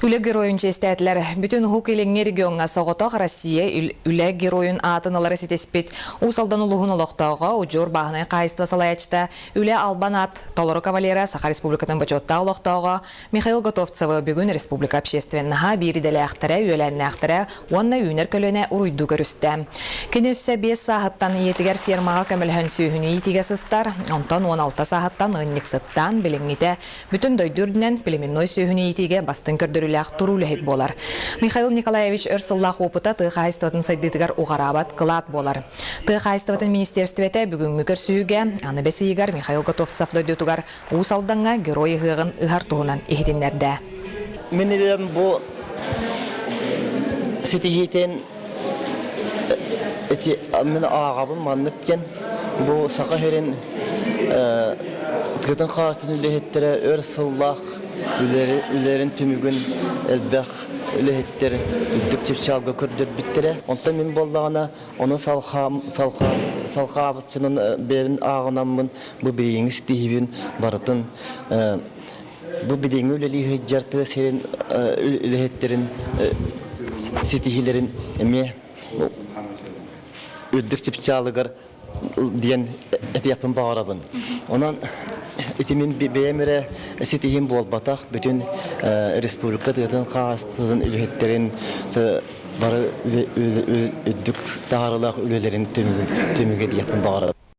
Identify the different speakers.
Speaker 1: Үлэ геройун чиэстээтилэр. Бүтүн Уһук Илиҥҥи региоҥҥа соҕотох Россия үлэ геройун аатын ылары ситиспит Уус Алдан улууһун олохтооҕо, удьуор бааһынай хаһаайыстыба салайааччыта, Үлэ албан аат толору кавалера, Саха Республикатын бочуоттаах олохтооҕо Михаил Готовцевы бүгүн республика общественноһа биир идэлээхтэрэ, үөлээннээхтэрэ уонна үүнэр көлүөнэ уруйдуу көрүстэ. Кини өссө 5 сааһыттан ийэтигэр фермаҕа көмөлөһөн сүөһүнү иитиигэ сыстар, онтон 16 сааһыттан ыанньыксыттаан билиҥҥитэ бүтүн дойду үрдүнэн племенной сүөһүнү иитиигэ бастыҥ көрдөрүүлээх туруу үлэһит буолар. Михаил Николаевич өр сыллаах опыта тыа хаһаайыстыбатын сайдыытыгар уҕараабат кылаат буолар. Тыа хаһаайыстыбатын министиэристибэтэ бүгүҥҥү көрсүһүүгэ аны бэс ыйыгар Михаил Готовцев дойдутугар Уус Алдаҥҥа Герой ыһыаҕын ыһар туһунан иһитиннэрдэ.
Speaker 2: Мин илэм бу ситиһиитин ити мин ааҕабын маннык диэн бу Саха сирин тыатын хаастын үлэһиттэрэ өр сыллаах үлэлэрин түмүгүн элбэх үлэһиттэр үрдүк чыпчаалга көрдөрбүттэрэ. Онтон мин буоллаҕына ону салҕаабыччынан бэйэбин ааҕынаммын бу билиҥҥи ситиһиибин барытын бу билиҥҥи үлэлии сылдьар тыа сирин үлэһиттэрин ситиһиилэрин эмиэ үрдүк чыпчаалыгар диэн этиэхпин баҕарабын. Онон ити мин бэйэм эрэ ситиһиим буолбатах, бүтүн республика тыатын хаһаайыстыбатын үлэһиттэрин бары үрдүк таһаарыылаах үлэлэрин түмүгэ диэхпин баҕарабын.